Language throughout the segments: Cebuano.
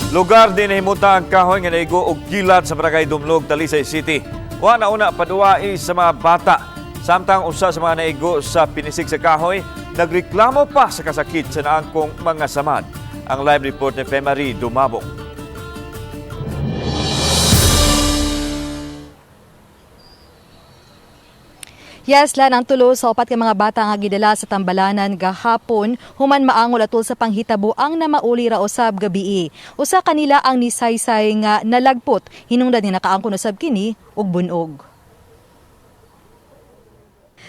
Lugar din nahimuta ang kahoy nga naigo og kilat sa Barangay Dumlog, Talisay City. Wa na una paduai sa mga bata. Samtang usa sa mga naigo sa pinisig sa kahoy, nagreklamo pa sa kasakit sa naangkong mga samad. Ang live report ni Femari Dumabong. Yes, lan ang tulo sa upat ka mga bata nga gidala sa tambalanan gahapon human maangol atol sa panghitabo ang namauli ra usab gabii. Usa kanila ang nisaysay nga nalagpot, hinungdan nga nakaangkon usab kini og bunog.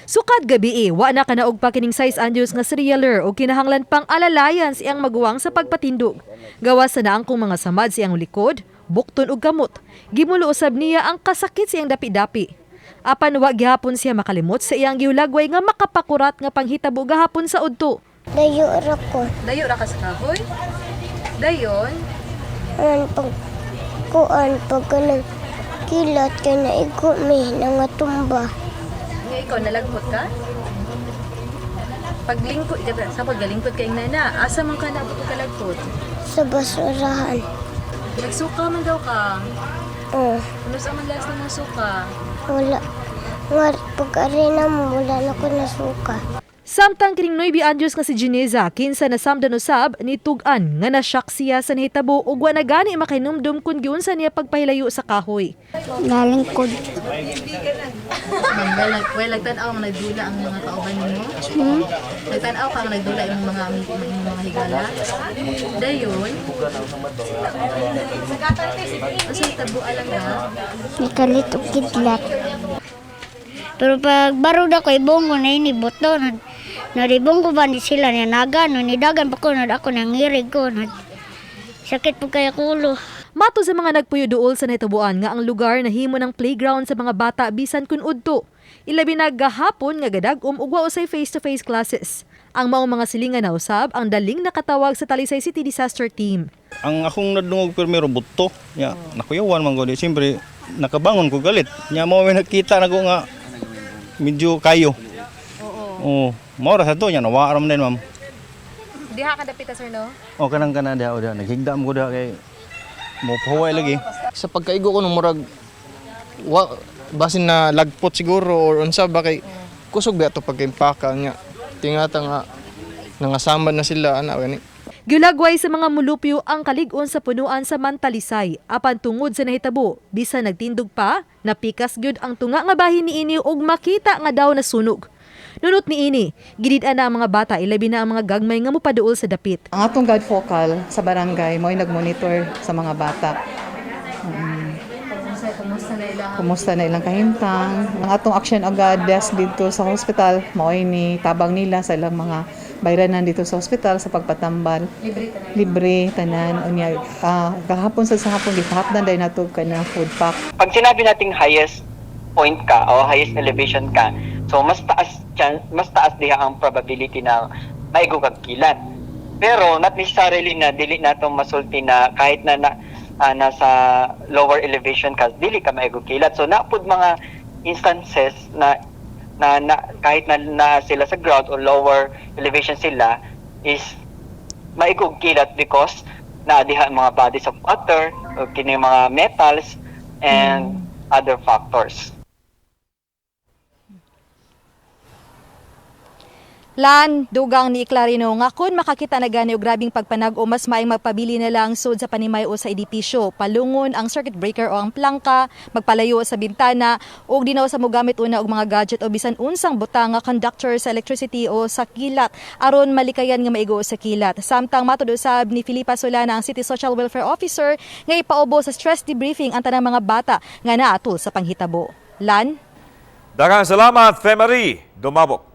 Sukad gabii, wa na kanaog pa kining size anyos nga serialer o kinahanglan pang alalayan siyang maguwang sa pagpatindog. Gawas sa naangkong mga samad siyang likod, bukton og kamot. Gimulo usab niya ang kasakit siyang dapi-dapi. Apan wa gihapon siya makalimot sa iyang gihulagway nga makapakurat nga panghitabo gahapon sa udto. Dayo ra ko. Dayo ra ka sa kahoy? Dayon? An pag kuan pag kanang kilat kay naigo mi nangatumba. Nga ikaw nalagpot ka? Paglingkod ka sa paglingkod kay nana, asa man ka naabot og kalagpot? Sa basurahan. Nagsuka man daw ka. Oh, Ano sa man last na suka? Wala. Nga pag arena mo wala na ko nasuka. Samtang kining 9 anyos nga si Gineza, kinsa na samdan usab ni tug-an nga nashock siya sa nahitabo ug wa na gani makahinumdum kun giunsa niya pagpahilayo sa kahoy. Nalingkod. Well, nagtan-aw ang nagdula ang mga kauban nimo. Nagtan-aw ka ang nagdula imong mga imong mga higala. Dayon, asa tabo alang na? Nikalit og kidlat. Pero pag barod ako, ibong ko na ini, buto. Na, naribong ko ba ni sila, nanaga, no, nidagan pa ko, na ako, nangirig ko. Na, sakit po kaya kulo. Mato sa mga nagpuyo duol sa nahitabuan nga ang lugar nahimo ng playground sa mga bata bisan kun udto. Ilabi na gahapon nga gadag-om ug wa usay face-to-face classes. Ang maong mga silingan na usab ang daling nakatawag sa Talisay City Disaster Team. Ang akong nadungog primero buto. Ya, nakuyawan man ko di. Siyempre, nakabangon ko galit. Nya mo may nakita na ko nga medyo kayo. Oo. Mao ra sa to nya nawa ram din, ma'am. Diha ka dapita, sir, no? O kanang kana diha o diha naghigda mo ko diha kay mo pahuway lagi. Sa pagkaigo ko nung murag wa, basin na lagpot siguro or unsa ba kay kusog ba ato pagkaimpaka nga tingata nga nangasamad na sila ana gani. Gilagway sa mga mulupyo ang kalig-on sa punuan sa Mantalisay. Apan tungod sa nahitabo, bisan nagtindog pa, napikas gyud ang tunga nga bahin niini ug makita nga daw nasunog. Nunot niini, gidid-an na ang mga bata, ilabi na ang mga gagmay nga mopaduol sa dapit. Ang atong guide focal sa barangay mo'y nagmonitor sa mga bata. Kumusta na ilang kahimtang. Ang atong action agad desk dito sa hospital, mao'y ni tabang nila sa ilang mga bayranan dito sa hospital sa pagpatambal. Libre tanan. Unya, gahapon sa hapon gipahapdan dahil nato kanang food pack. Pag sinabi nating highest point ka o highest elevation ka, so mas taas chance, mas taas diha ang probability na maigo kag kilat. Pero not necessarily na dili nato masulti na kahit na nasa lower elevation ka dili ka maigo kilat. So naapod mga instances na kahit na sila sa ground o lower elevation sila is maigog kilat because naadiha ang mga bodies of water o kini mga metals and other factors. Lan, dugang ni Clarino nga kun makakita na gani og grabing pagpanag o mas maayong magpabili na lang sud sa panimay o sa edipisyo. Palungon ang circuit breaker o ang plangka, magpalayo sa bintana ug di na sa mogamit una og mga gadget o bisan unsang butang nga conductor sa electricity o sa kilat aron malikayan nga maigo sa kilat. Samtang matud usab ni Filipa Solana, ang City Social Welfare Officer, nga ipaubo sa stress debriefing ang tanang mga bata nga naatol sa panghitabo. Lan? Daghang salamat, Femari Dumabok.